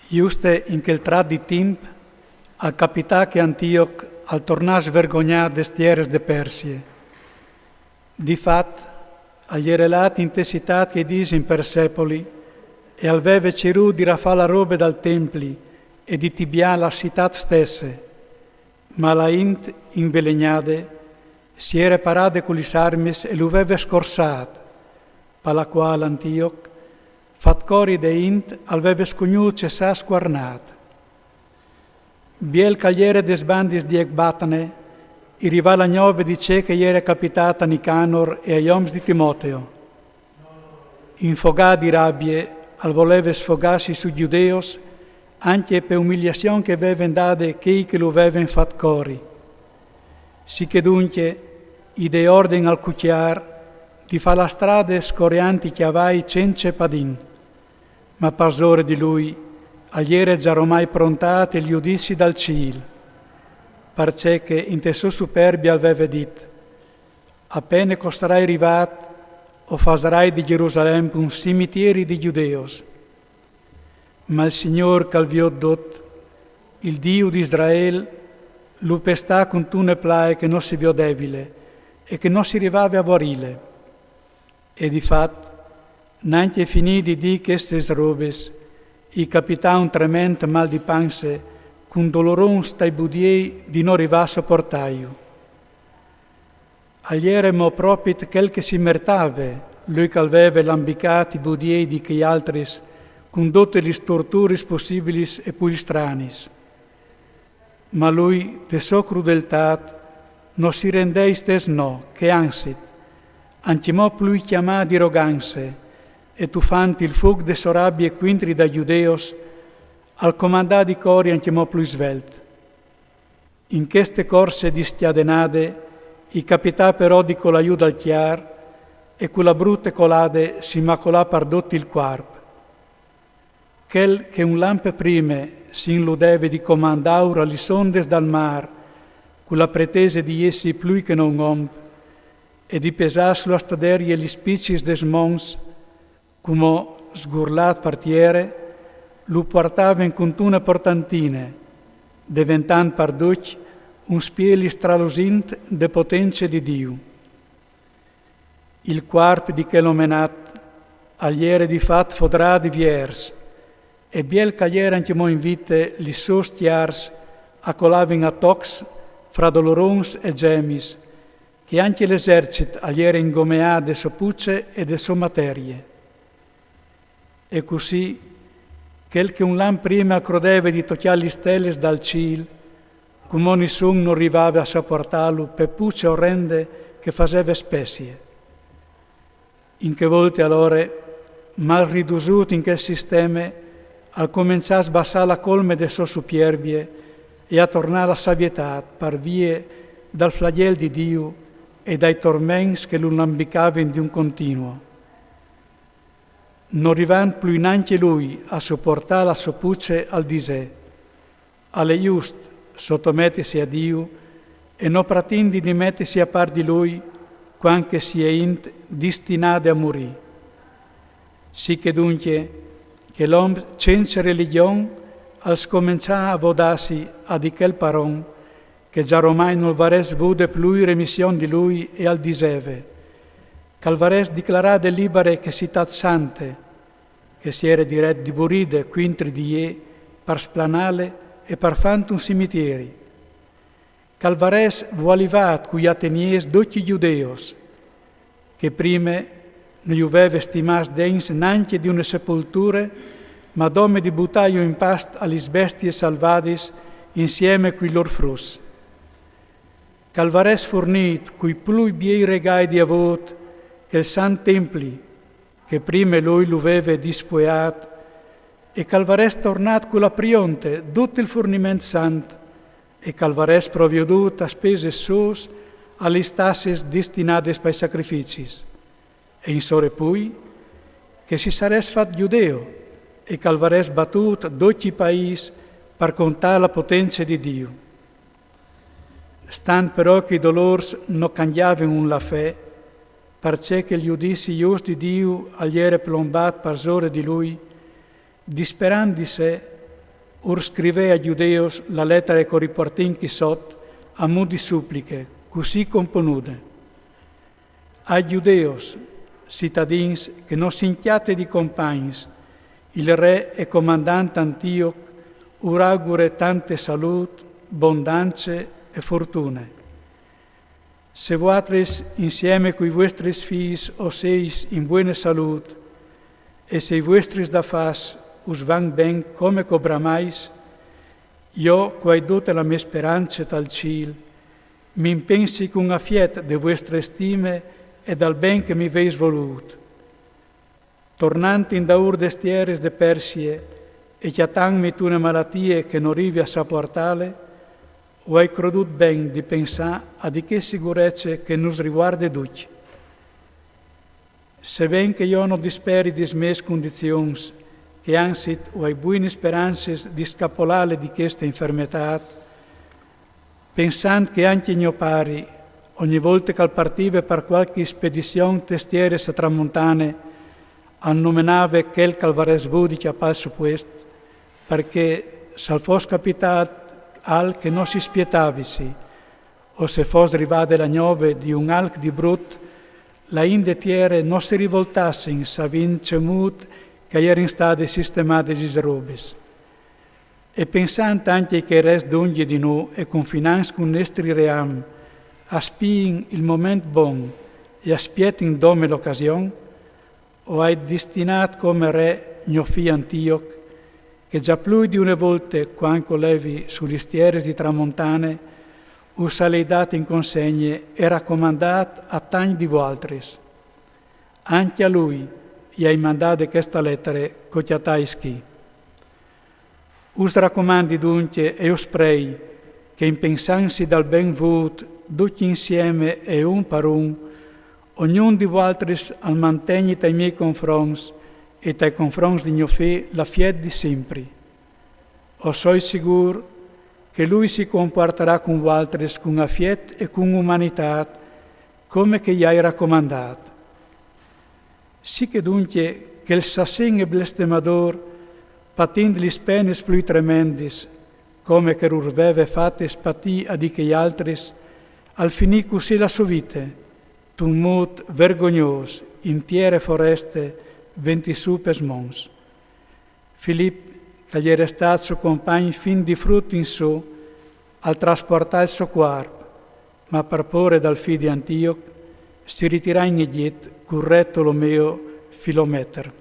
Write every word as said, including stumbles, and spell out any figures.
Juste in chel trat di timp al capità che Antioc al tornà svergognà des tieres de Persie. Di fat, al jere lât inte citât che i disin Persepoli e al veve cirût di rafâ la robe dal templi e di tibiâ la citât stesse. Ma la int, invelegnade, si jere parade cu lis armis e lu veve scorsât, pa la cuâl Antioc, fat cori de int, al veve scugnût cessâ scuarnât. Biel che al jere des bandis di Ecbatane, i rivà la gnove di ce che i jere capitât a Nicanor e ai oms di Timoteo. Infogât di rabie, al voleve sfogâsi sui Judeos, ancje pe umiliazion che i veven dade chei che lu veven fat cori. Sichè duncje, i dè orden al cucjâr di fâ la strade scoreant i cjavai cence padin. Ma parsore di lui, al jere za romai prontât il judizi dal cîl, parcè che inte sô superbie al veve dit: «A pene che o sarai rivât, o fasarai di Jerusalem un cimitieri di Judeos». Ma il Signôr che al viôt dut, il Diu di Israel, lu pestà cuntune plae che no si viodevile e che no si rivave a vuarîle. E di fat, nancje finît di dî chestes robes, i capità un trement mâl di panse, cun dolorons tai budiei di no rivâ a soportâju. Al jere mo propit chel che si mertave, lui che al veve lambicât i budiei di chei altris, cun dutis lis torturis pussibilis e plui stranis. Ma lui, te sô crudeltât, no si rendè istès no, che anzit, ancjemò plui cjamât di roganze, e tufant il fûc de sô rabie cuintri dai Judeos, al comandà di cori ancjemò plui svelt. In cheste corse discjadenade, i capità però di colâ jù dal cjar, e cu la brute colade si macolà par dut il cuarp. Chel che un lamp prime si inludeve di comandâur a lis ondes dal mâr, cu la pretese di jessi plui che no un om, e di pesâ su la staderie lis picis des mons, cumò, sgurlât par tiere, lu puartaven cuntune portantine, deventant par ducj un spieli stralusint de potence di Diu. Il cuarp di chel omenât al jere di fat fodrât di viers, e biel che al jere ancjemò in vite, lis sôs cjars a colaven a tocs fra dolorons e gemis, che ancje l'esercit al jere ingomeât de sô puce e de sô materie. E cussì, chel che un lamp prime al crodeve di tocjâ lis stelis dal cîl, cumò nissun no rivave a soportâlu pe puce orende che faseve specie. In chê volte alore, mâl ridusût in chel sisteme, al començà a sbassâ la colme de sô supierbie e a tornâ la savietât par vie dal flagjel di Diu e dai torments che lu lambicaven di un continuo. No rivant plui nancje lui a soportâ la sô puce, al disè: «Al è just sotometesi a Diu e no pratindi di metesi a pâr di lui, cuant che si è int distinade a murî». Sichè duncje, chel om cence religjon al scomençà a vodâsi a di chel paron, che za romai nol varès vude plui remission di lui, e al diseve: «Che al varès diclarade libare chê citât sante, che si jere diret di buride cuintri di jê par splanâle e par fânt un cimitieri. Che al varès vualivât cui ateniers ducj i Judeos, che prime no ju veve stimâts degns nancje di une sepolture, ma dome di butâju in past a lis bestiis salvadis insieme cui lôr fruts. Che al varès furnît cui plui biei regâi di avôt chel sant templi, che prime lui lu veve dispueât, e che al varès tornât cu la prionte dut il furniment sant, e che al varès proviodût a spesis sôs a lis tassis distinadis pai sacrificis. E insore plui, che si sarès fat judeo, e che al varès batût ducj i paîs par contâ la potence di Diu. Stant però che i dolôrs no cangjaven un la fe, parcè che il judizi just di Diu al jere plombât parsore di lui, disperant di se, Ur scrivè ai Judeus la letare che o ripuartìn chi sot, a mût di supliche, cussì componude: Ai Judeus, citadins che no sin cjate di compagns, il re e comandant Antioc ur augure tante salût, bondance e fortune. Se vualtris insieme cui vuestris fîs o seis in buene salût, e se i vuestris dafars us van ben come che o bramais, jo, che o ai dute la mê sperance tal cîl, mi impensi cun afiet de vuestre stime e dal ben che mi veis volût. Tornant indaûr des tieris de Persie e cjatantmi tune malatie che no rivi a sapuartâle, o ai crodût ben di pensâ a di chê sigurece che nus rivuarde ducj. Seben che jo no disperi des mês condizions, che anzit o ai buinis sperancis di scapolâle di cheste infermetât, pensant che ancje gno pari, ogni volte che al partive par cualchi spedizion tes tieris a tramontane, al nomenave chel che al varès vût di cjapâ il so puest, parcè se al fos capitât alc che no si spietavisi, o se fos rivade la gnove di un alc di brut, la int de tiere no si rivoltassin savint cemût che a jerin stadis sistemadis lis robis. E pensant ancje che i rest dongje di nô e confinants cun nestri ream a spiin il moment bon e a spietin dome la ocasion, o ai destinât come re gno fi Antioc, che za plui di une volte, cuant che o levi su lis tieris di tramontane, us ai dât in consegne e racomandât a tancj di vualtris. Ancje a lui i ai mandade cheste letare che o cjatais chi. Us racomandi duncje e us prei che, impensantsi dal ben vût ducj insieme e un par un, ognun di vualtris al mantegni tai miei confronts e tai confronts di gno fi l'afiet di simpri. O soi sigûr che lui si compuartarà cun vualtris cun afiet e cun umanitât, come che i ai racomandât. Sì che duncje chel sasin e blestemadôr, patint lis penis plui tremendis, come che ur veve fatis patî a di chei altris, al finì cussì la sô vite, tun mût vergognôs, in tiere foreste, ventît sù pes monts. Filip, che al jere stât so compagn fin di frut in sù, al traspuartà il so cuarp, ma par pôre dal fi di Antioc si ritirà in Egjit cul re Tolomeo Filometer.